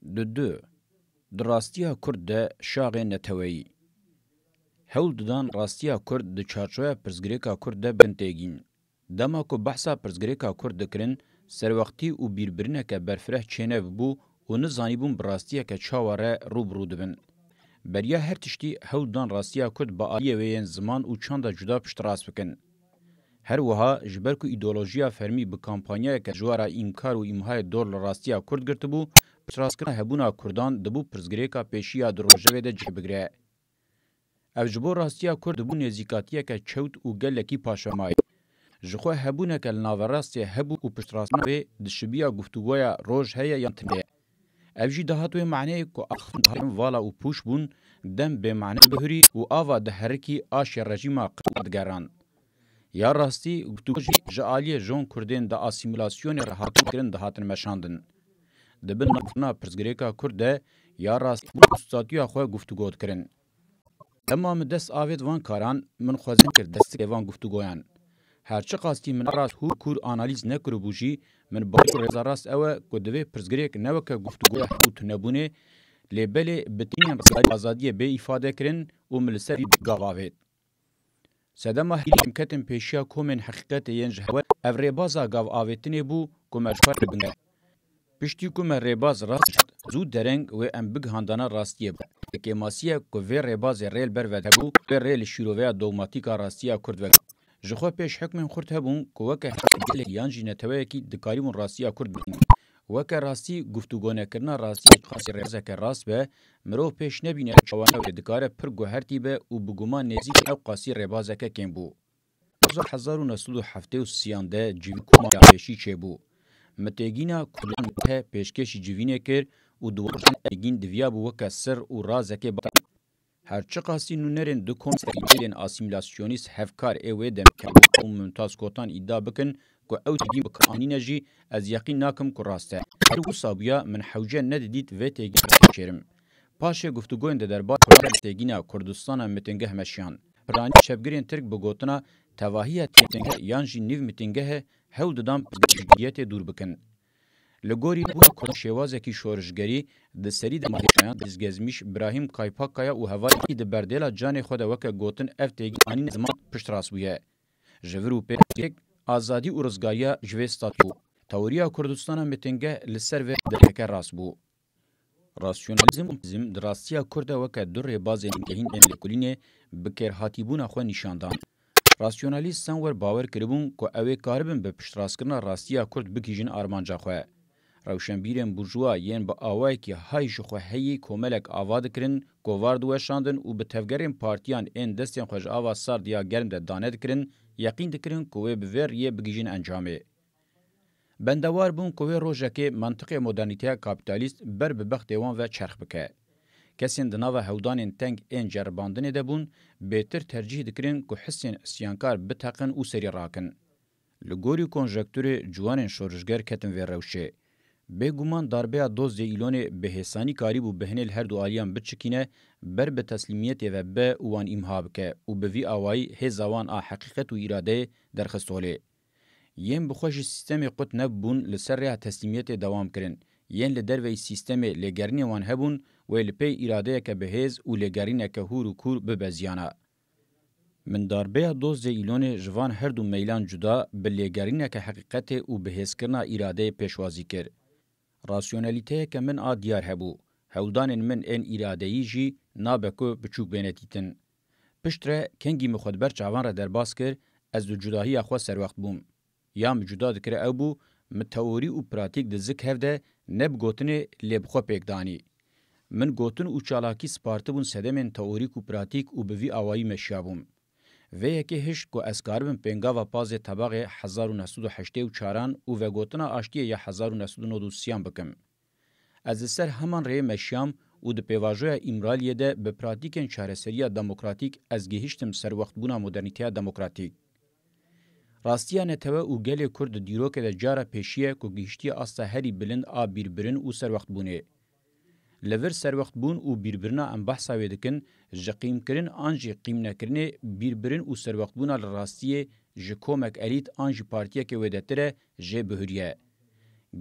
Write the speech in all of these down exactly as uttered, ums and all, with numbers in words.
Di du, di rastiya Kurd de şaxê neteweyî. Hewl didan rastiya Kurd di çarçoya pirsgirêka Kurd de bin têgîn. Dema ku behsa pirsgirêka Kurd dikirin, serwextî û bîrbirineke berfireh çênebibû û nizanîbûn bi rastiyeke çawa re rû bi rû dibin. Beriya her tiştî hewl dan rastiya Kurd bi aliyê wê yên ziman û çanda cuda piştrast bikin. Her wiha ji ber ku îdeolojiya fermî bi kampanyayeke ji wara înkar û îmhayê dor li rastiya Kurd girtibû, piştrastkirina hebûna Kurdan dibû pirsgirêka pêşî ya di rojevê de cih bigire. Ev ji bo rastiya Kurd dibû nêzîkatiyeke çewt û gelekî paşvemayî. Ji xwe hebûneke li naverastê hebû û piştrastina wê dişibiya guftûgoya roj heye yan tune ye. Ev jî dihat wê maneyê ku axiftin dihatin vala û pûç bûn, dem bêmane bihurî û ava diherikî aşê rejîma qewma digeran. Ya rastî, guftûgo jî ji aliyê jon Kurdên di asîmîlasyonê re hatibûn kirin dihatin meşandin. Di bin navbûna pirsgirêka Kurd de ya rastî bûn û statuya xwe guftûgo dikirin. Dema min dest avêt van karan, min xwezin kir destikê van guftûgoyan. Her çiqastî min rast hûr kûr analîz nekiribû jî, min bawer rêza rast ew e ku divê pirsgirêk ne weke guftûgoya hev û tunebûnê, lê belê bi tînên rizgarî azadiyê bê îfade kirin û min li ser vî gav avêt. Sedema hêlî em ketin pêşiya komên heqîqetê yên ji hewe, ev rêbaza gav avêtinê bû ku me ji xwe re bingeh. Piştî ku me rêbaz rast jî zû dereng wê em bigihandana rastiyê bû. Bi kêmasiyek ku vê rêbazê rê li ber vedibû, vê rê li şîroveya dogmatîk a rastiya Kurd vegirt. Ji xwe pêş hikmên xurt hebûn ku weke hikmê gelek yan jî neteweyekî dikarîbûn rastiya Kurd bibînin. Weke rastî, guftûgonekirina rastiyê ji qasî rêbazeke rast be, mirov pêş nebîne çawa newê dikare pir guhertî be û bi guman nêzîkî ew qasî rêbazeke kêm bû. Roja hezar û neh sed û heftê û sêyan de civîn koma ya pêşî çêbû. Mitêgîna Kurdan Mete pêşkêşî civînê kir û di wan ev têgîn diviyabû weke sir û razekê batin. Her çiqasî nûnerên du kom serî gelên asîmîlasyonîst hevkar ê wê demê hebûn û Mumtaz Kotan îdia bikin ku ew têgîn bi kar anîne jî ez yeqîn nakim ku rast e. Her wisa bûya min hewce nedidît vê têgîn çêrim. Paşê guftûgoyên di derbarê Kurdan têgîna Kurdistana Mitingeh meşiyan. Piranî çepgirên Tirk bi gotina tevahiya têgîngehe yan jî nîv mitingehê hewl didan pirsgirêkê ji cihiyetê dûr bikin. Li gorî bûna Kurdan şêwazekî şorişgerî di serî de mehêşayan Dîz Gezmîş, Birahîm Kaypakkaya û hevalên wî di berdêla canê xwe de weke gotin ev têgîn anîne ziman piştrast bûye. Ji vir û pêk azadî û rizgariya ji vê statû. Teoriya Kurdistana Mitingeh li ser vê desteke rast bû. Rasyonalîzm û marksîzm di rastiya Kurd de weke du rêbazên gehîn ên lêkolînê bi kêrhatîbûna xwe nîşan dan. Rasyonalîst Senwer bawer kiribûn ku ew ê karibin bi piştrastkirina rastiya Kurd bigihîjin armanca xwe. Rewşenbîrên burjuwa yên bi awayekî hay ji xwe heyî komelek ava dikirin, kovar diweşandin û bi tevgerên partiyan ên destên xwe ji ava sard ya germ de dane dikirin, yeqîn dikirin ku wê bi vê riyê bigihîjin encamê. Bendewar bûn ku wê rojekê mentiqê modernîteya kapîtalîst ber bi bextê wan ve çerx bike. Kesên di nava hewdanên teng ên ceribandinê de bûn, bêtir tercîh dikirin ku hisên isyankar biteqin û serî rakin. Li gorî konjekturê ciwanên şorişger ketin vê rewşê. Bêguman darbeya dozdê Îlonê bi hêsanî karîbû behnê li her du aliyan biçikîne, ber bi teslîmiyetê ve be û wan îmha bike û bi vî awayî hêza wan a heqîqet û îradeyê derxist holê. Yên bi xwe ji sîstemê qut nebûn li ser rêya teslîmiyetê dewam kirin. Yên li derveyî sîstemê lêgerînên wan hebûn, wê li pey îradeyeke bihêz û lêgerîneke hûr û kûr bibe ziyana. Min darbeya dozdê Îlonê ji van her du meylan cuda bi lêgerîneke heqîqetê û bihêzkirina îradeyê pêşwazî kir. Rasyonalîteyeke min a diyar hebû. Hewldanên min ên îradeyî jî nabe ku biçûk bêne dîtin. Piştre kengî min xwe di ber çavan re derbas kir, ez di cudahiya xwe serwext bûm. Ya min cuda dikire ew bû, min teorî û pratîk di zik hev de ne bi gotinê lê bi xwe pêk danî. Min gotin û çalakî spartibûn sedemên teorîk û pratîk û bi vî awayî meşiyabûm. Vê yekê hişt ku ez karibim pêngava pazê Tebaxê hezar û neh sed û heştê û çaran û vegotina aştiyê ya hezar û neh sed û nod û sêyan bikim. Ez li ser heman rêyê meşiyam û di pêvajoya Îmraliyê de bi pratîkên çareseriya demokratîk ez gihiştim serwextbûna modernîteya demokratîk. Rastiya netewe û gelê Kurd di dîrokê de cara pêşî ye ku gihiştiye asta herî bilind a bîrbirin û serwextbûnê. Li vir serwextbûn û bîrbirina em behsa wê dikin, ji qîmkirin an jî qîmnekirinê bîrbirin û serwextbûna li rastiyê ji komek elît an jî partiyeke wêdetir e, jê bihuriye.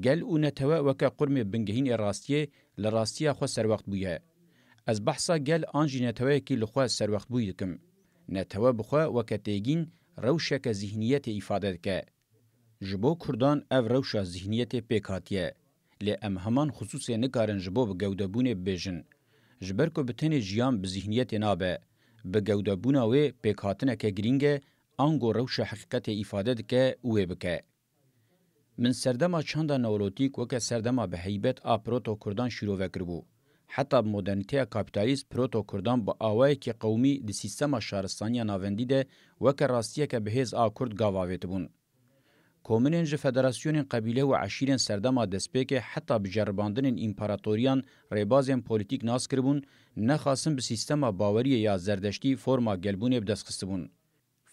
Gel û netewe weke qurmê bingehîn ê rastiyê li rastiya xwe serwext bûye. Ez behsa gel an jî neteweyekî li xwe serwextbûyî dikim. Netewe bi xwe weke têgîn rewşeke zîhniyetê îfade dike. Ji bo Kurdan ev rewşa zîhniyetê pêk hatiye. Lê em heman xisûsê nikarin ji bo bi gewdebûnê bibêjin. Ji ber ku bi tenê jiyan bi zîhniyetê nabe. Bi gewdebûna wê pêkhatineke girîng e, ango rewşa heqîqetê îfade dike û wê bike. Min serdema çanda neolotîk weke serdema bi heybet a proto-kurdan şîrove kiribû. Heta bi modernîteya kapîtalîst proto-kurdan bi awayekî qewmî di sîstema şaristaniya navendî de weke rastiyeke bi hêz a kurd gav avêtibûn. Kominên ji federasyonên qebîle û eşîrên serdema destpêkê heta bi ceribandinên împaratoriyan rêbazên polîtîk nas kiribûn, nexasin bi sîstema baweriyê ya zerdeştî forma gelbûnê bi dest xistibûn.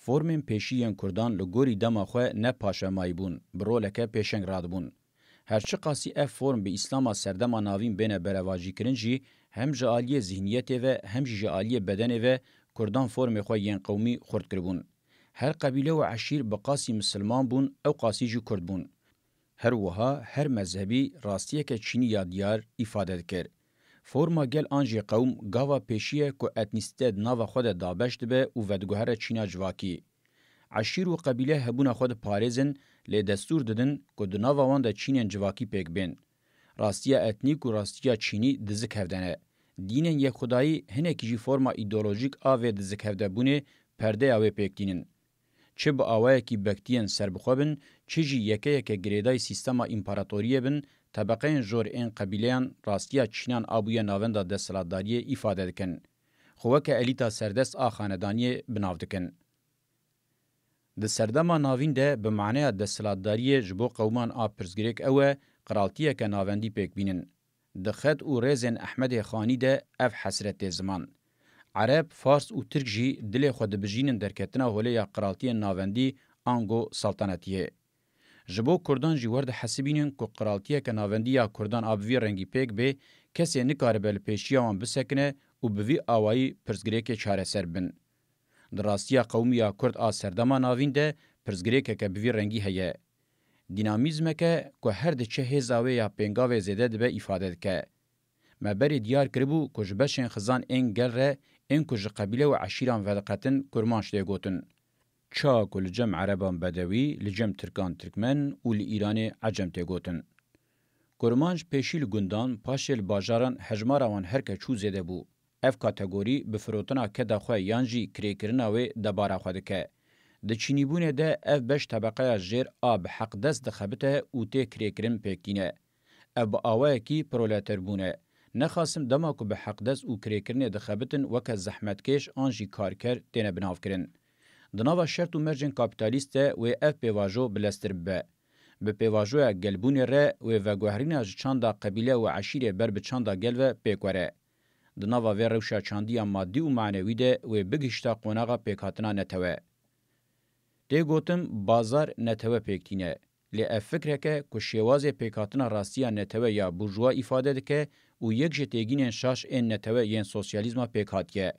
Formên pêşî yên kurdan li gorî dema xwe ne paşemayî bûn, bi roleke pêşeng radibûn. Her çiqasî ev form bi îslama serdema navîn bêne berevajîkirin jî, hem ji aliyê zihniyetê ve hem jî ji aliyê bedenê ve kurdan formê xwe yên qewmî xurt kiribûn. Her qebîle û eşîr bi qasî misilman bûn, ew qasî jî kurd bûn. Her wiha her mezhebî rastiyeke çînî ya diyar îfade dikir. Forma gel an jî qewm gava pêşî ye ku etnîsîte di nava xwe de dabeş dibe û vediguhere çîna civakî. Eşîr û qebîle hebûna xwe diparêzin, lê destûr didin ku di nava wan de çînên civakî pêk bên. Rastiya etnîk û rastiya çînî di zikhev de ne. Dînên yekxwedayî hinekî jî forma îdeolojîk a vê di zikhevdebûnê perdeya wê pêk tînin. Çi bi awayekî bektiyên serbixwe bin, çi jî yeke yeke girêdayî sîstema împaratoriyê bin, tebeqeyên jor ên qebîleyan rastiya çînan a bûye navenda desthilatdariyê îfade dikin. Xwe weke elîta serdest a xanedaniyê bi nav dikin. Di serdema navîn de bi maneya desthilatdariyê ji bo qewman a pirsgirêk ew e, qiraltiyeke navendî pêk bînin. Di xet û rêzên Ehmedê Xanî de ev hesret tê ziman. Ereb, Fars û Tirk jî dilê xwe dibijînin derketina holê ya qiraltiyên navendî ango saltanetiyê. Ji bo kurdan jî werdihesibînin ku qiraltiyeke navendî ya kurdan a bi vî rengî pêk bê, kesê nikaribe li pêşiya wan bisekine û bi vî awayî pirsgirêkê çareser bin. Di rastiya qewmiya kurd a serdema navîn de pirsgirêkeke bi vî rengî heye. Dînamîzmeke ku her diçe hêza wê ya pêngavê zêde dibe îfade dike. Me berê diyar kiribû ku ji beşên xizan ên gel re ên ku ji qebîle û eşîran vediqetin kurmanc tê gotin. Çawa ku li cem ereban bedewî, li cem tirkan tirkmen û li Îranê ecem tê gotin. Kurmanc pêşî li gundan, paşê li bajaran hejmara wan herke çû zêde bû. Ev kategorî bi firotina keda xwe yan jî kirêkirina wê debara xwe dike. Di çînîbûnê de ev beş tebeqeya jêr a bi heqdest dixebite û tê kirêkirin pêk tîne. Ev bi awayekî proleterbûn e. Nexasim dema ku bi heqdest û kirêkirinê dixebitin weke zehmetkêş an jî karker têne binavkirin. Di nava şert û mercên kapîtalîst de wê ev pêvajo bileztir bibe. Bi pêvajoya gelbûnê re wê veguherîna ji çanda qebîle û eşîrê ber bi çanda gel ve pêk were. Di nava vê rewşa çandî ya madî û manewî de wê bigihişta qonaxa pêkhatina netewe. Tê gotin bazar netewe pêk tîne. Lê ev fikreke ku şêwazê pêkhatina rastiya netewe ya burjuwa îfade dike û yek ji têgînên şaş ên netewe yên sosyalîzma pêk hatiye.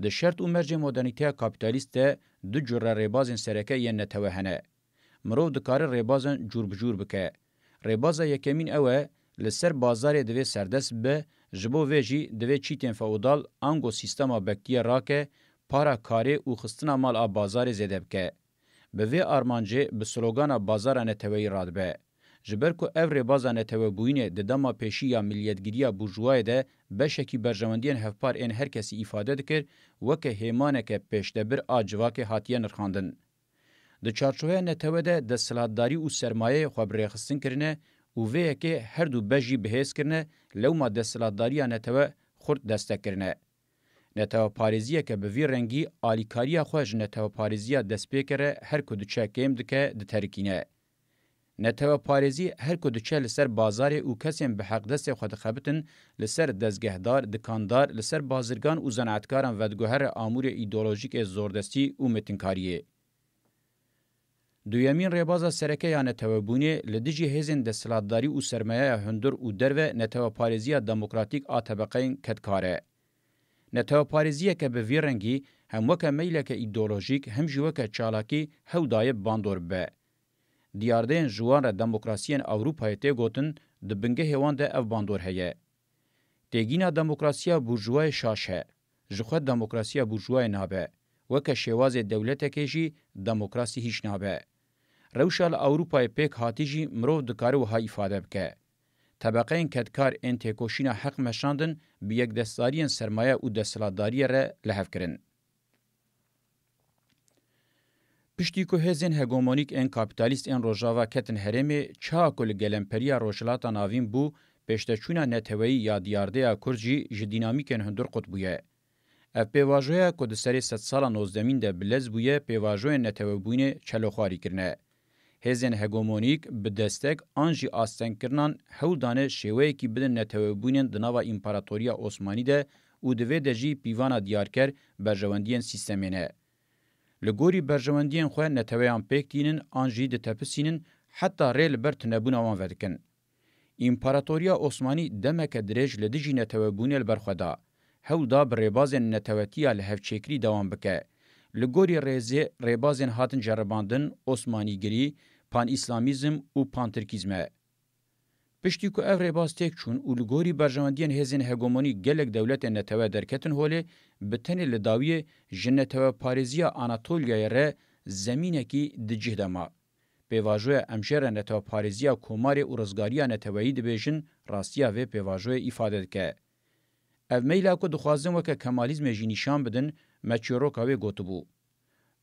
Di şert û mercê modernîteya kapîtalîst de du cure rêbazên sereke yên netewe hene. Mirov dikare rêbazan cûr bi cûr bike. Rêbaza yekemîn ew e, li ser bazarê divê serdest bibe, ji bo vê jî divê çîtên feodal ango sîstema bektiyê rake, para karê û xistina mal a bazarê zêde bike. Bi vê armancê bi slogana bazara neteweyî radibe. Ji ber ku ev rêbaza netewebûyînê di dema pêşî ya miliyetgiriya burjuwayê de beşekî berjewendiyên hevpar ên her kesî îfade dikir, weke hêmaneke pêşdebir a civakê hatiye nirxandin. Di çarçoveya netewe de desthilatdarî û sermayeyê xwe bi rêxistin kirine û vê yekê her du beş jî bi hêz kirine, lewma desthilatdariya netewe xurt destek kirine. Neteweparêziyeke bi vî rengî alîkariya xwe ji neteweparêziya destpêkê re her ku diçe kêm dike, diterikîne. Neteweparêzî her ku diçe li ser bazarê û kesên bi heqdestê xwe dixebitin, li ser dezgehdar, dikandar, li ser bazirgan û zenaetkaran vediguhere amûrê îdeolojîk ê zordestî û metinkariyê. Duyemîn rêbaza sereke ya netewebûnê li dijî hêzên desthilatdarî û sermayeya hundir û derve neteweparêziya demokratîk a tebeqeyên kedkar e. Neteweparêziyeke bi vî rengî hem weke meyleke îdeolojîk hem jî weke çalakî hew daye bi bandor bibe. diyardeyên ji wan re demokrasiyên Ewropayê tê gotin, di bingehê wan de ev bandor heye. Têgîna demokrasiya burjûwayê şaş e. Ji xwe demokrasiya burjûwayê nabe. Weke şêwazê dewletekê jî demokrasî hîç nabe. Rewşa li Ewropayê pêk hatî jî mirov dikare wiha îfade bike. Tebeqeyên kedkar ên têkoşîna heq meşandin bi yekdestdariyên sermaye û desthilatdariyê re li hev kirin. Piştî ku hêzên hegemonîk ên kapîtalîst ên Rojava ketin herêmê, çawa ku li gelemperiya Rojhilata Navîn bû, pêşteçûna neteweyî ya diyardeya Kurd jî ji dînamîkên hundir qut bûye. Ev pêvajoya ku di serê sedsala nozdemîn de bi lez bûye, pêvajoyên netewebûyînê çeloxwarî kirine. Hêzên hegemonîk bi destek an jî astengkirinan hewl dane şêweyekî bidin netewebûyînên di nava Împaratoriya Osmanî de û di vê de jî pîvana diyarker berjewendiyên sîstemê ne. Li gorî berjewendiyên xwe neteweyan pêk tînin an jî ditepisînin, heta rê li ber tunebûna wan vedikin. Împaratoriya Osmanî demeke dirêj li dijî netewebûnê li ber xwe da. Hewl da bi rêbazên netewetiya li hevçêkirî dewam bike. Li gorî rêzê rêbazên hatin ceribandin, Osmanîgirî, panîslamîzm û pantirkîzm e. Piştî ku ev rêbaz têk çûn û li gorî berjewendiyên hêzên hegemonî gelek dewletên netewe derketin holê, bi tenê li dawiyê ji neteweparêziya Anatolyayê re zemînekî di cih de ma. Pêvajoya em jê re neteweparêziya komarê û rizgariya neteweyî dibêjin, rastiya vê pêvajoyê îfade dike. Ev meyla ku dixwazin weke Kemalîzmê jî nîşan bidin, me çîroka wê gotibû.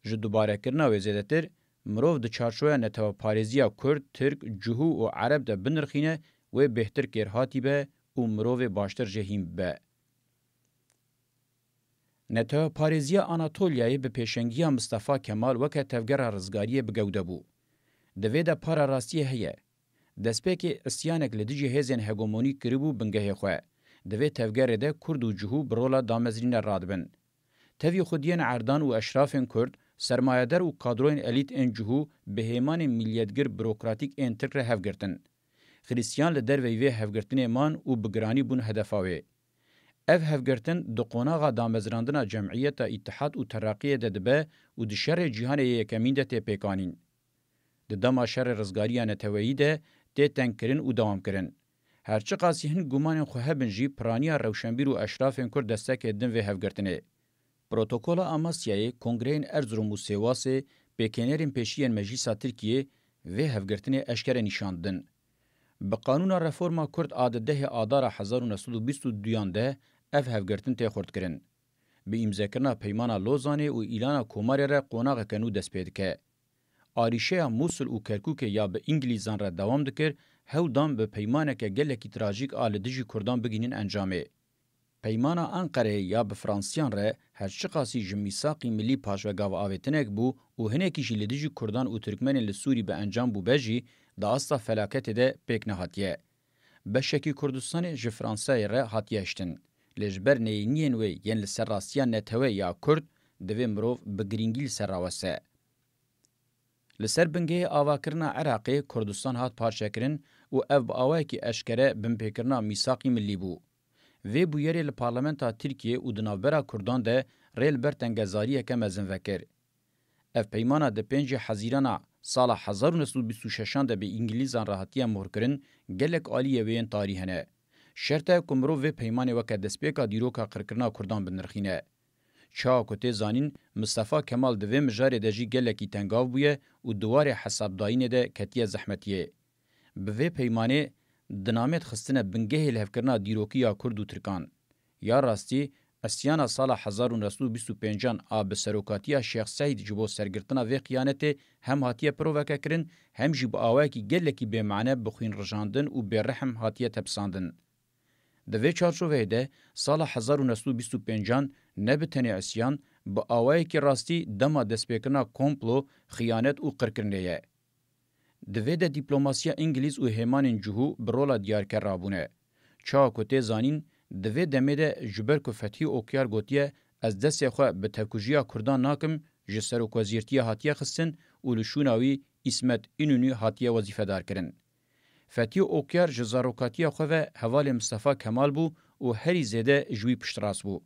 Ji dubarekirina wê zêdetir, mirov di çarçoya neteweparêziya Kurd, Tirk, Cihû û Ereb de binirxîne, wê bêhtir kêrhatî be û mirovê baştir jê hîn bibe. Neteweparêziya Anatolyayê bi pêşengiya Mistefa Kemal weke tevgera rizgariyê bi gewde bû. Di vê de para rastiyê heye. Destpêkê isyanek li dijî hêzên hegemonî kiribû bingehê xwe. Di vê tevgerê de Kurd û Cihû bi rola damezrîne radibin. Tevî xwediyên erdan û eşrafên Kurd, sermayedar û kadroyên elît ên Cihû bi hêmanên miliyetgir burokratîk ên Tirk re hev girtin. Xirîstiyan li derveyî vê hevgirtinê man û bi giranî bûn hedefa wê. Ev hevgirtin di qonaxa damezrandina Cemiyeta Îtihad û Teraqiyê de dibe û di şerê cîhanê yê yekemîn de tê pêkanîn. Di dema şerê rizgariya neteweyî de tê tengkirin û dewamkirin. Her çiqasî hin gumanên xwe hebin jî, piraniya rewşenbîr û eşrafên Kurd destekê din vê hevgirtinê. Protokola Amasyayê, kongreyên Erzurum û Sêwasê, pêkenêrên pêşî yên Meclîsa Tirkiyê vê hevgirtinê eşkere nîşan didin. Bi qanûna reforma Kurd a di dehê Adara hezar û neh sed û bîst û duyan de ev hevgirtin tê xurtkirin. Bi îmzekirina Peymana Lozanê û îlana Komarê re qonaxeke nû dest pê dike. Arîşeya Mûsil û Kerkûkê ya bi Îngilîzan re dewam dikir, hewl dan bi peymaneke gelekî trajîk a li dijî Kurdan bigihînin encamê. Peymana Enqereyê ya bi Fransiyan re her çiqasî ji mîsaqî milî paşvegav avêtinek bû û hinekî jî li dijî Kurdan û Tirkmenên li Sûrî bi encam bûbe jî di asta felaketê de pêk nehatiye. Beşekî Kurdistanê ji Fransayê re hatiye hiştin. Lê ji ber neyîniyên wê yên li ser rastiya netewe ya Kurd, divê mirov bi girîngî li ser raweste. Li ser bingehê avakirina Iraqê Kurdistan hat parçekirin û ev bi awayekî eşkere binpêkirina mîsaqî milî bû. Vê bûyerê li parlamenta Tirkiyê û di navbera Kurdan de rê li ber tengezariyeke mezin vekir. Ev peymana di pêncê Hezîrana sala hezar û neh sed û bîst û şeşan de bi Îngilîzan re hatiye mohkirin, gelek aliyê wê yên tarî hene. Şert e ku mirov vê peymanê weke destpêka dîroka qirkirina Kurdan binirxîne. Çawa ku tê zanîn, Mistefa Kemal di vê mijarê de jî gelekî tengav bûye û di warê hesabdayînê de ketiye zehmetiyê. Bi vê peymanê dinamêt xistine bingehê lihevkirina dîrokî ya Kurd û Tirkan. Ya rastî, isyana sala hezar û neh sed û bîst û pêncan a bi serokatiya Şêx Seîd ji bo sergirtina vê xiyanetê hem hatiye piroveke kirin, hem jî bi awayekî gelekî bêmane bi xwînrijandin û bêrehm hatiye tepisandin. Di vê çarçoveyê de sala hezar û neh sed û bîst û pêncan ne bi tenê isyan, bi awayekî rastî dema destpêkirina komplo, xiyanet û qirkirinê ye. Di vê de dîplomasiya Îngilîz û hêmanên cihû bi rola diyarker rabûne. Çawa ku tê zanîn, di vê demê de ji ber ku Fethî Okyar gotiye, ez destê xwe bi tevkujiya Kurdan nakim, ji serokwezîrtiya hatiye xistin û li şûna wî Îsmet Înûnî hatiye wezîfedar kirin. Fethî Okyar ji zarokatiya xwe ve hevalê Mistefa Kemal bû û herî zêde ji wî piştrast bû.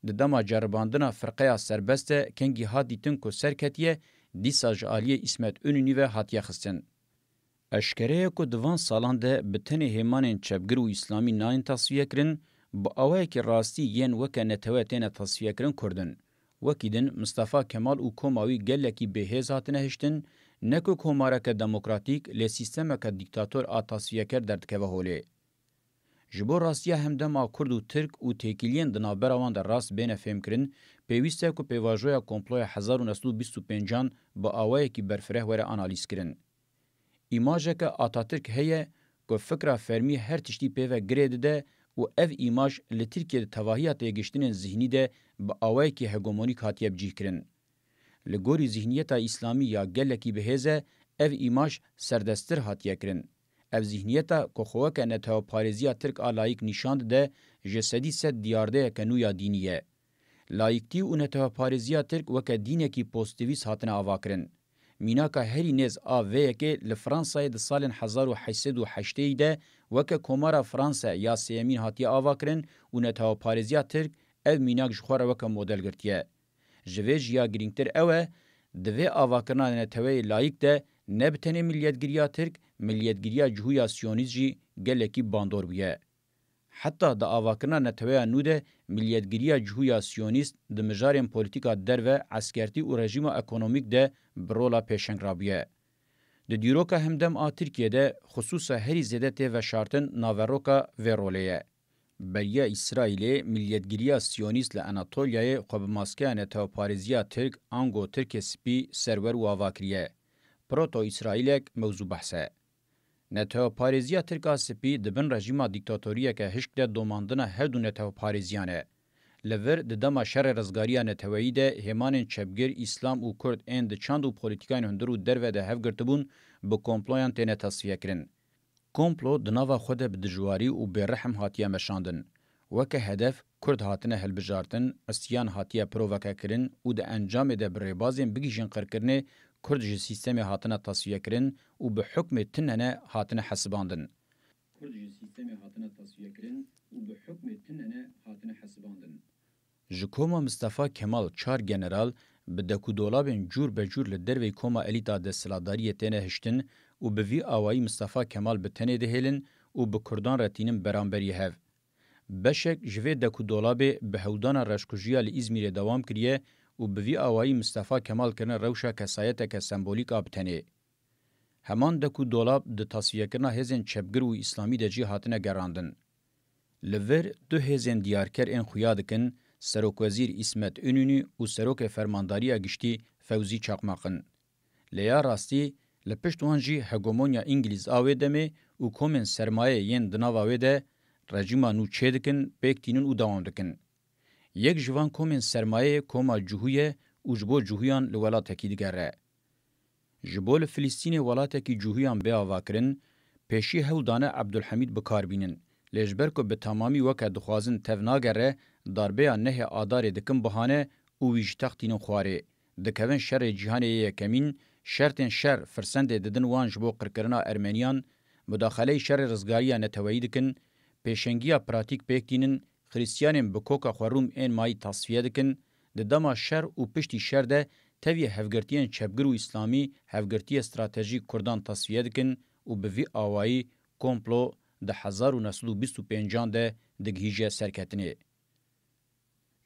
Di dema ceribandina firqeya serbest de kengî hat dîtin ku serketiye, dîsa ji aliyê Îsmet Înûnî ve hatiye xistin. Eşkere ye ku di van salan de bi tenê hêmanên çepgir û îslamî nayên tasfiyekirin, bi awayekî rastî yên weke netewe têne tasfiyekirin Kurd in. Wekî din Mistefa Kemal û koma wî gelekî bêhêz hatine hiştin, ne ku komareke demokratîk lê sîstemeke dîktator a tasfiyeker derdikeve holê. Ji bo rastiya hemdema Kurd û Tirk û têkiliyên di navbera wan de rast bêne fêmkirin, pêwîst e ku pêvajoya komploya hezar û neh sed û bîst û pêncan bi awayekî berfireh were analîzkirin. Îmajeke Atatürk heye ku fikra fermî her tiştî pê ve girê dide û ev îmaj li Tirkiyê di tevahiya têgiştinên zihnî de bi awayekî hegemonîk hatiye bicihkirin. Li gorî zihniyeta îslamî ya gelekî bihêz e, ev îmaj serdesttir hatiye kirin. Ev zihniyeta ku xwe weke neteweparêziya Tirk a layîk nîşan dide, ji sedî sed diyardeyeke nû ya dînî ye. Layîktî û neteweparêziya Tirk weke dînekî pozîtîvîst hatine avakirin. Mînaka herî nêz a vê yekê li Fransayê di salên hezar û heşt sed û heştê de weke Komara Franse ya sêyemîn hatiye avakirin û neteweparêziya Tirk ev mînak ji xwe re weke model girtiye. Ji vê jî ya girîngtir ew e, di vê avakirina neteweyê layîk de ne bi tenê miliyetgiriya Tirk, miliyetgiriya cihûya Siyonîst jî gelekî bandor bûye. Heta di avakirina neteweya nû de miliyetgiriya cihûya Siyonîst di mijarên polîtîka derve, eskertî û rejîma ekonomîk de bi rola pêşeng rabûye. Di dîroka hemdem a Tirkiyê de xisûsa herî zêde tê veşartin naveroka vê rolê ye. Beriya Îsraîlê miliyetgiriya Siyonîst li Anatolyayê xwe bi maskeya neteweparêziya Tirk, ango Tirkê Spî, serwer û ava kiriye. Proto-Îsraîlek mewzû behs e. Neteweparêziya Tirk a Spî di bin rejîma dîktatoriyeke hişk de domandina her du neteweparêziyan e. Li vir di dema şerê rizgariya neteweyî de hêmanên çepgir, îslam û kurd ên di çand û polîtîkayên hundir û derve de hev girtibûn, bi komployan têne tasfiyekirin. Komplo di nava xwe de bi dijwarî û bêrihim hatiye meşandin. Weke hedef, Kurd hatine hilbijartin, isyan hatiye provokekirin û di encamê de bi rêbazên bigihîjin qirkirinê Kurd ji sîstemê hatine tasfiyekirin û bi hukmê tunene hatine hesibandin. Kurd ji sîstemê hatine tasfiyekirin û bi hukmê tunene hatine hesibandin. Ji koma Mistefa Kemal çar general bi dekûdolabên cûr be cûr li derveyî koma elîta desthilatdariyê têne hiştin û bi vî awayî Mistefa Kemal bi tenê dihêlin û bi kurdan re tînin beramberî hev. Beşek ji vê dekûdolabê bi hewdana reşkujiya li Îzmîrê dewam kiriye û bi vî awayî Mistefa Kemal kirine rewşa kesayeteke sembolîk a bi tenê. Heman dekûdolab di tasfiyekirina hêzên çepgir û îslamî de jî hatine gerandin. Li vir du hêzên diyarker ên xuya dikin, Serokwezîr Îsmet Înûnî û Serokê Fermandariya Giştî Fewzî Çakmaq in. Lê ya rastî, li pişt wan jî hegemonya Îngilîz a wê demê û komên sermayê yên di nava wê de rejîma nû çêdikin, pêk tînin û dewam dikin. Yek ji van komên sermayeyê koma Cihû ye û ji bo Cihûyan li welatekî digere. Ji bo li Filistînê welatekî Cihûyan bê avakirin, pêşî hewl dane Ebdulhemîd bi kar bînin. Lê ji ber ku bi temamî weke dixwazin tev nagere, darbeya nehê Adarê dikin bahane û wî ji text tînin xwarê. Dikevin şerê cîhanê yê yekemîn, şertên şer firsendê didin wan ji bo qirkirina Ermeniyan, mudaxeleyî şerê rizgariya neteweyî dikin, pêşengiya pratîk pêk tînin, Xiristiyanên bi koka xwe Rûm ên mayî tasfiye dikin, di dema şer û piştî şer de tevî hevgirtiyên çepgir û îslamî hevgirtiyê stratejîk Kurdan tasfiye dikin û bi vî awayî komplo di hezar û neh sed û bîst û pêncan de digihîje serketinê.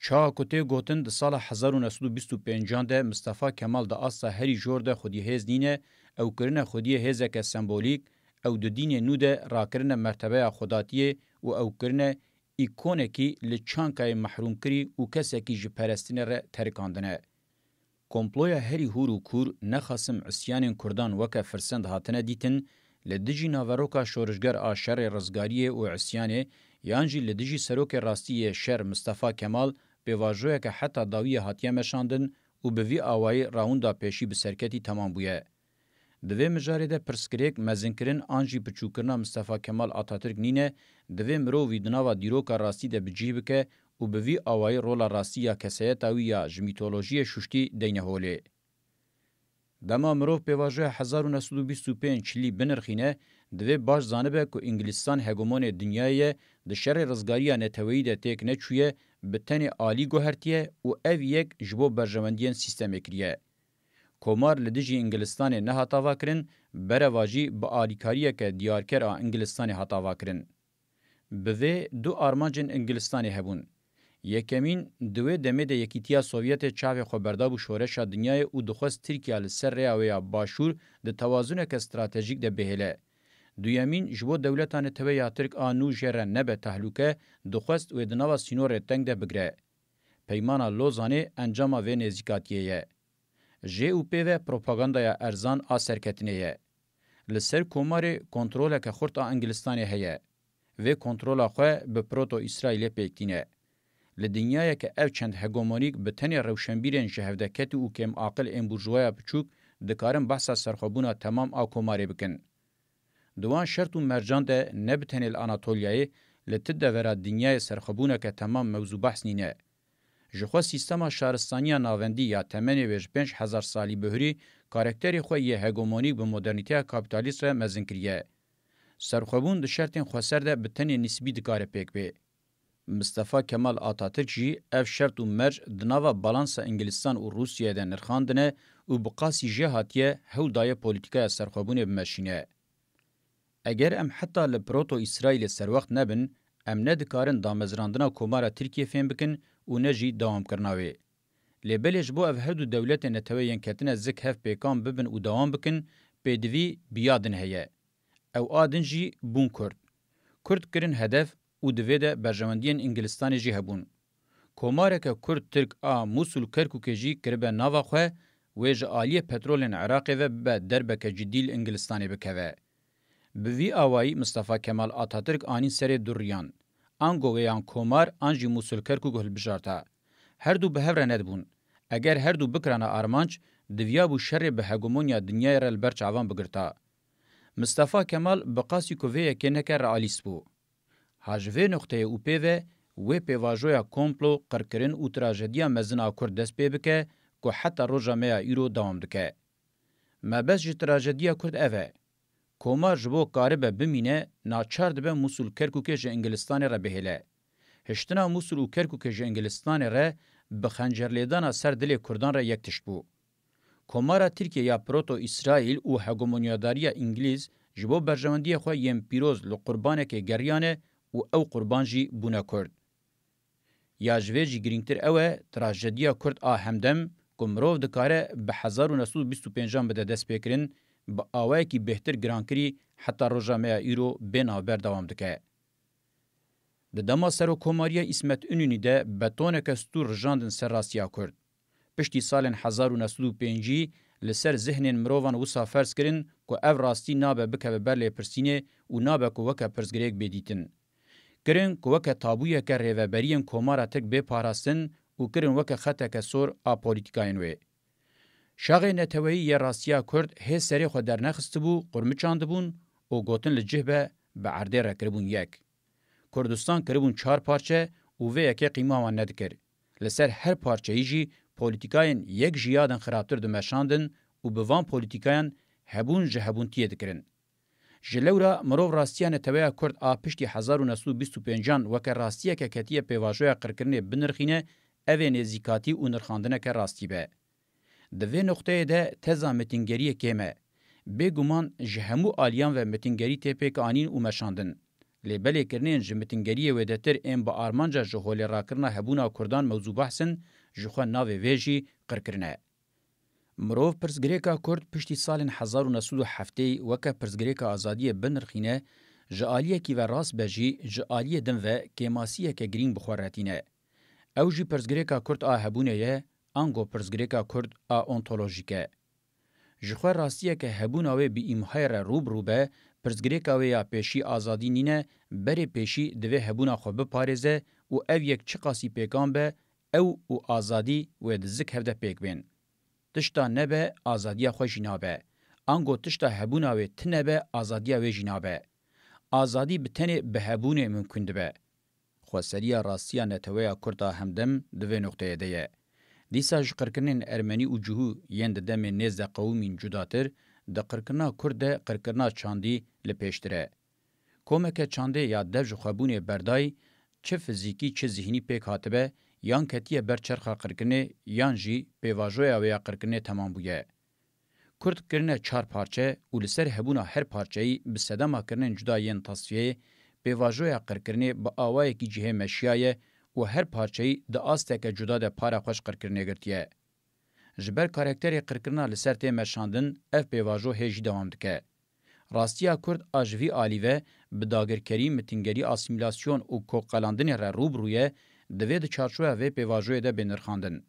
Çawa ku tê gotin, di sala hezar û neh sed û bîst û pêncan de Mistefa Kemal di asta herî jor de xwedî hêz nîne, ew kirine xwediyê hêzeke sembolîk, ew di dînê nû de rakirine mertebeya xwedatiyê û ew kirine îkonekî li çankayê mehrûmkirî û kesekî ji perestinê re terikandine. Komploya herî hûr û kûr, nexasim isyanên Kurdan weke firsend hatine dîtin, li dijî naveroka şorişger a şerê rizgariyê û isyanê, yan jî li dijî serokê rastî yê şer Mistefa Kemal pêvajoyeke heta dawiyê hatiye meşandin û bi vî awayî rawunda pêşî bi serketî temam bûye. Di vê mijarê de pirsgirêk mezinkirin an jî piçûkirina Mistefa Kemal Atatürk nîne, divê mirovî di nava dîroka rastî de bi cih bike û bi vî awayî rola rastî ya kesayeta wî ya ji mîtolojiyê şuştî deyne holê. Dema mirov pêvajoya hezar û neh sed û bîst û pênc çilî binirxîne, divê baş zanibe ku Îngilîstan hegemonê dinyayê ye, di şerê rizgariya neteweyî de têk neçûye, bi tenê alî guhertiye û ev yek ji bo berjewendiyên sîstemê kiriye. Komar li dijî Îngilistanê nehat avakirin, berevajî bi alîkariyeke diyarker a Îngilistanê hat avakirin. Bi vê du armancên Îngilistanê hebûn. Yekemîn, di wê demê de Yekîtiya Sovyetê çavê xwe berdabû şoreşa dinyayê û dixwest Tirkiya li ser rêya wê ya başûr di tewazuneke stratejîk de bihêle. Duyemîn, ji bo dewleta netewe ya Tirk a nû jê re nebe tehlûke, dixwest wê di nava sînorê teng de bigire. Peymana Lozanê encama vê nêzîkatiyê ye. Jê û pê ve propagandaya erzan a serketinê ye. Li ser Komarê kontroleke xurt a Îngilistanê heye. Vê kontrola xwe bi Proto-Îsraîlê pêk tîne. Li dinyayeke ev çend hegemonîk bi tenê rewşenbîrên ji hevdeketî û kêmaqil ên burjuwaya biçûk dikarin behsa serxwebûna temam a Komarê bikin. Di wan şert û mercan de ne bi tenê li Anatolyayê, li ti devera dinyayê serxwebûneke temam mewzûbehs nîne. Ji xwe sîstema şaristaniya navendî ya temenê wê ji pênc hezar salî bihurî, karakterê xwe yê hegemonîk bi modernîteya kapîtalîst re mezin kiriye. Serxwebûn di şertên xweser de bi tenê nisbî dikare pêk bê. Mistefa Kemal Atatürk jî ev şert û merc di nava balansa Îngilîstan û Rûsyayê de nirxandine û bi qasî jê hatiye hewl daye polîtîkaya serxwebûnê bimeşîne. Eger em heta li Proto-Îsraîlê serwext nebin, em ne dikarin damezrandina Komara Tirkiyê fêm bikin û ne jî dewamkirina wê. Lê belê ji bo ev her du dewletên netewe yên ketine zik hev pêkan bibin û dewam bikin, pêdivî bi ya din heye. Ew a din jî bûn Kurd. Kurd kirin hedef û di vê de berjewendiyên Îngilistanê jî hebûn. Komareke Kurd-Tirk a Mûsul Kerkûkê jî kiribe nava xwe, wê ji aliyê petrolên Iraqê ve bibe derbeke cidî li Îngilistanê bikeve. Bi vî awayî Mistefa Kemal Atatürk anîn serê du riyan. Ango wê yan Komar an jî Mûsul Kerkûk hilbijarta. Her du bi hev re nedibûn. Eger her du bikirana armanc, diviyabû şerê bi hegemonya dinyayê re li ber çavan bigirta. Mistefa Kemal bi qasî ku vê yekê neke realîst bû. Ha ji vê noqteyê û pê ve wê pêvajoya komplo, qirkirin û trajediya mezin a Kurd dest pê bike ku heta roja me ya îro dewam dike. Mebest ji trajediya Kurd ev e. Komar ji bo karibe bimîne, naçar dibe Mûsul Kerkûkê ji Îngilistanê re bihêle. Hiştina Mûsul û Kerkûkê ji Îngilistanê re bi xencerlêdana ser dilê Kurdan re yek tişt bû. Komara Tirkiye ya Proto-Îsraîl û hegemonyadariya Îngilîz ji bo berjewendiyê xwe yên pîroz li qurbanekê geriyane û ew qurban jî bûne Kurd. Ya ji vê jî girîngtir ew e, trajediya Kurd a hemdem ku mirov dikare bi hezar û neh sed û bîst û pêncan bide destpêkirin, bi awayekî bêhtir girankirî heta roja me ya îro bê navber dewam dike. Di dema Serokkomariya Îsmet Înûnî de betoneke stûr rijandin ser rastiya Kurd. Piştî salên hezar û neh sed û pêncî li ser zihnên mirovan wisa ferz kirin ku ev rastî nabe bikeve ber lêpirsînê û nabe ku weke pirsgirêk bê dîtin. Kirin ku weke tabûyeke rêveberiyên Komara Tirk bê parastin û kirin weke xeteke sor a polîtîkayên wê. Şaxê neteweyî yê rastiya Kurd hê serê xwe dernexistibû, qurmiçandibûn û gotin li cih be, bi erdê re kiribûn yek. Kurdistan kiribûn çar parçe û vê yekê qîma wan nedikir. Li ser her parçeyî jî polîtîkayên yek ji ya din xirabtir dimeşandin û bi van polîtîkayan hebûn ji hebûntiyê dikirin. Ji lewra mirov rastiya neteweya Kurd a piştî hezar û neh sed û bîst û pêncan weke rastiyeke ketiye pêvajoya qirkirinê binirxîne, ev ê nêzîkatî û nirxandineke rastî be. Di vê noqteyê de teza mitingeriyê kêm e. Bêguman ji hemû aliyan ve mitingerî tê pêk anîn û meşandin. Lê belê kirinên ji mitingeriyê wêdetir ên bi armanca ji holê rakirina hebûna Kurdan mewzûbehs in, ji xwe navê vê jî qirkirin e. Mirov pirsgirêka Kurd piştî salên hezar û neh sed û heftê weke pirsgirêka azadiyê binirxîne, ji aliyekî ve rast be jî, ji aliyê din ve kêmasiyeke girîng bi xwe re tîne. Ew jî pirsgirêka Kurd a hebûnê ye, ango pirsgirêka Kurd a ontolojîk e. Ji xwe rastiyeke hebûna wê bi îmhayê re rû bi rû be, pirsgirêka wê ya pêşî azadî nîne, berê pêşî divê hebûna xwe biparêze û ev yek çiqasî pêkan be, ew û azadî wê di zik hev de pêk bên. Tişta nebe, azadiya xwe jî nabe. Ango tişta hebûna wê tune be, azadiya wê jî nabe. Azadî bi tenê bi hebûnê mimkun dibe. Xweseriya rastiya neteweya Kurd a hemdem di vê noqteyê de ye. Dîsa ji qirkirinên ermenî û cihû yên di demên nêz de qewimîn cudatir, di qirkirina Kurd de qirkirina çandî li pêştir e. Komeke çandê ya dev ji xwe bûnê berdayî, çi fizîkî çi zihnî pêk hatibe, yan ketiye ber çerxa qirkirinê, yan jî pêvajoya wê ya qirkirinê temam bûye. Kurd kirine çar parçe û li ser hebûna her parçeyî bi sedema kirinên cuda yên tasfiyeyê, pêvajoya qirkirinê bi awayekî cihê meşiyaye û her parçeyî di asteke cuda de para xwe ji qirkirinê girtiye. Ji ber karakterê qirkirina li ser tê meşandin, ev pêvajo hê jî dewam dike. Rastiya Kurd a ji vî alî ve bi dagirkerî, mitingerî, asîmîlasyon û koqelandinê re rû bi rû ye, divê di çarçoya vê pêvajoyê de bê nirxandin.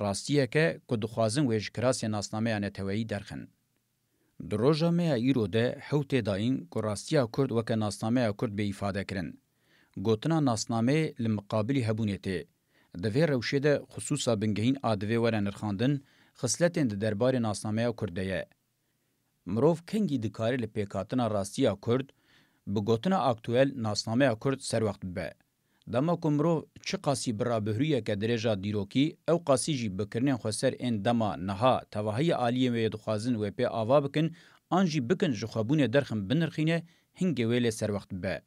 Rastiyeke ku dixwazin wê ji kirasê nasnameya neteweyî derxin. Di roja me ya îro de hew tê dayîn ku rastiya Kurd weke nasnameya Kurd bê îfade kirin. Gotina nasnameyê li miqabilî hebûnê tê. Di vê rewşê de xisûsa bingehîn a divê were nirxandin, xisletên di derbarê nasnameya Kurd de ye. Mirov kengî dikare li pêkhatina rastiya Kurd bi gotina aktuel nasnameya Kurd serwext bibe? Dema ku mirov çiqasî bi rabihrûyeke dirêj a dîrokî, ew qasî jî bi kirinên xweser ên dema niha tevahî aliyên wê yê dixwazin wê pê ava bikin an jî bikin ji xwebûnê derxin binirxîne, hingê wê lê serwext bibe.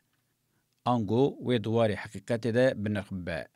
Ango wê di warê heqîqetê de bi nirx bibe.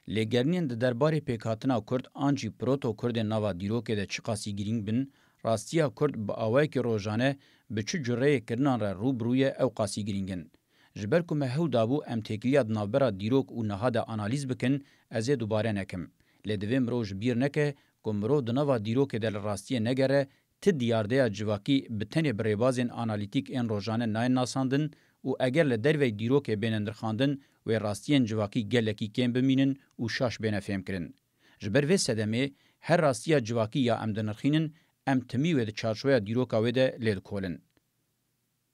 Lêgerînên di derbarê pêkhatina Kurd an jî proto-Kurdên nava dîrokê de çiqasî girîng bin, rastiya Kurd bi awayekî rojane bi çi cureyê kirinan re rû bi rû ye, ew qasî girîng in. Ji ber ku me hewl dabû em têkiliya di navbera dîrok û niha de analîz bikin, ez ê dubare nekim. Lê divê mirov ji bîr neke ku mirov di nava dîrokê de li rastiyê negere, ti diyardeya civakî bi tenê bi rêbazên analîtîk ên rojane nayên nasandin û eger li dervey dîrokê bêne nirxandin, wê rastiyên civakî gelekî kêm bimînin û şaş bêne fêmkirin. Ji ber vê sedemê, her rastiya civakî ya em dinirxînin, em timî wê di çarçoya dîroka wê de lê dikolin.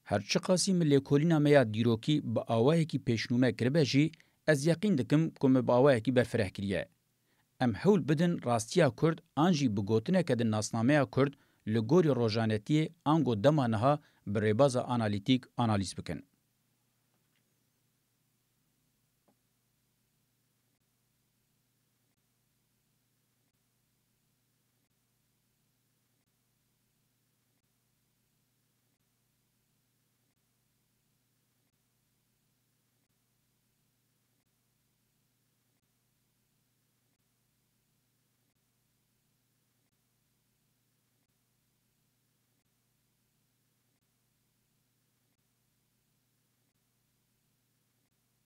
Her çiqasî min lêkolîna me ya dîrokî bi awayekî pêşnûme kiribe jî, ez yeqîn dikim ku me bi awayekî berfireh kiriye. Em hewl bidin rastiya Kurd an jî bi gotineke di nasnameya Kurd li gorî rojanetiyê ango dema niha bi rêbaza analîtîk analîz bikin.